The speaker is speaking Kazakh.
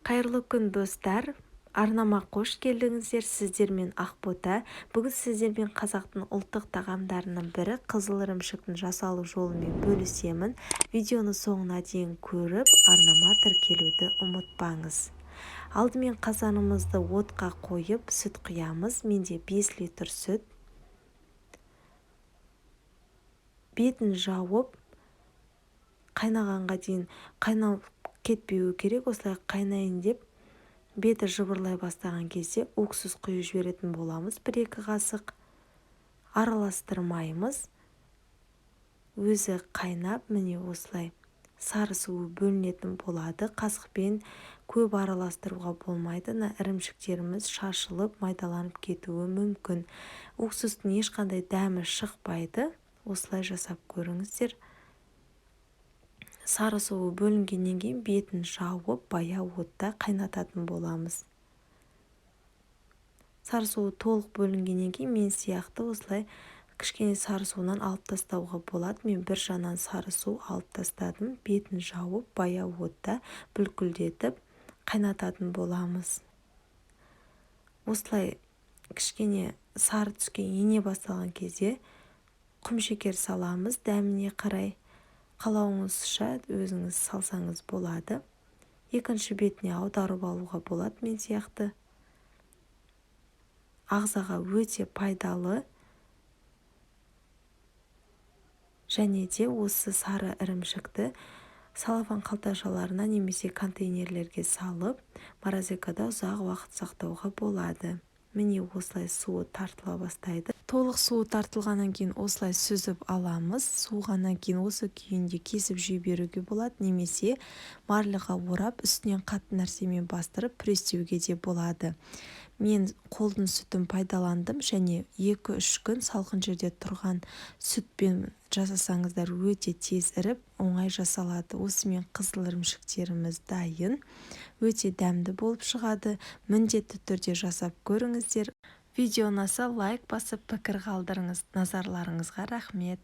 Қайырлы күн, достар! Арнама қош келдіңіздер! Сіздермен Ақбота. Бүгін сіздермен қазақтың ұлттық тағамдарының бірі қызыл ірімшіктің жасалу жолымен бөлісемін. Видеоны соңына дейін көріп, арнама тіркелуді ұмытпаңыз. Алдымен қазанымызды отқа қойып, сүт құямыз. Менде 5 литр сүт. Бетін жауып, қайнағанға дейін, қайнап кетпеуі керек. Осылай қайнайын деп, беті жыбырлай бастаған кезде уксус құйып жіберетін боламыз, 1-2 қасық. Араластырмаймыз, өзі қайнап, міне, осылай сары суы бөлінетін болады. Қасықпен көп араластыруға болмайды, мына ірімшіктеріміз шашылып, майдаланып кетуі мүмкін. Уксустың ешқандай дәмі шықпайды. Осылай жасап көріңіздер. Сары суы бөлінгеннен кейін бетін жауып, баяу отта қайнататын боламыз. Сары суы толық бөлінгеннен кейін мен сияқты осылай кішкене сары суынан алып тастауға болады. Мен бір жағынан сары су алып тастадым. Бетін жауып, баяу отта бүлкілдетіп қайнататын боламыз. Осылай кішкене сары түске ене бастаған кезде құмшекер саламыз. Дәміне қарай, қалауыңызша өзіңіз салсаңыз болады. Екінші бетіне аударып алуға болады мен сияқты. Ағзаға өте пайдалы. Және де осы сары ірімшікті салафан қалташаларына немесе контейнерлерге салып, морозилкада ұзақ уақыт сақтауға болады. Міне, осылай суы тартыла бастайды. Толық суы тартылғаннан кейін осылай сүзіп аламыз. Суығаннан кейін осы күйінде кесіп жей беруге болады немесе марляға орап, үстінен қатты нәрсемен бастырып, пресстеуге де болады. Мен қолдың сүтін пайдаландым және 2-3 күн салқын жерде тұрған сүтпен жасасаңыздар, өте тез іріп, оңай жасалады. Осымен қызыл ірімшіктеріміз дайын. Өте дәмді болып шығады. Міндетті түрде жасап көріңіздер. Видео ұнаса, лайк басып, пікір қалдырыңыз. Назарларыңызға рахмет!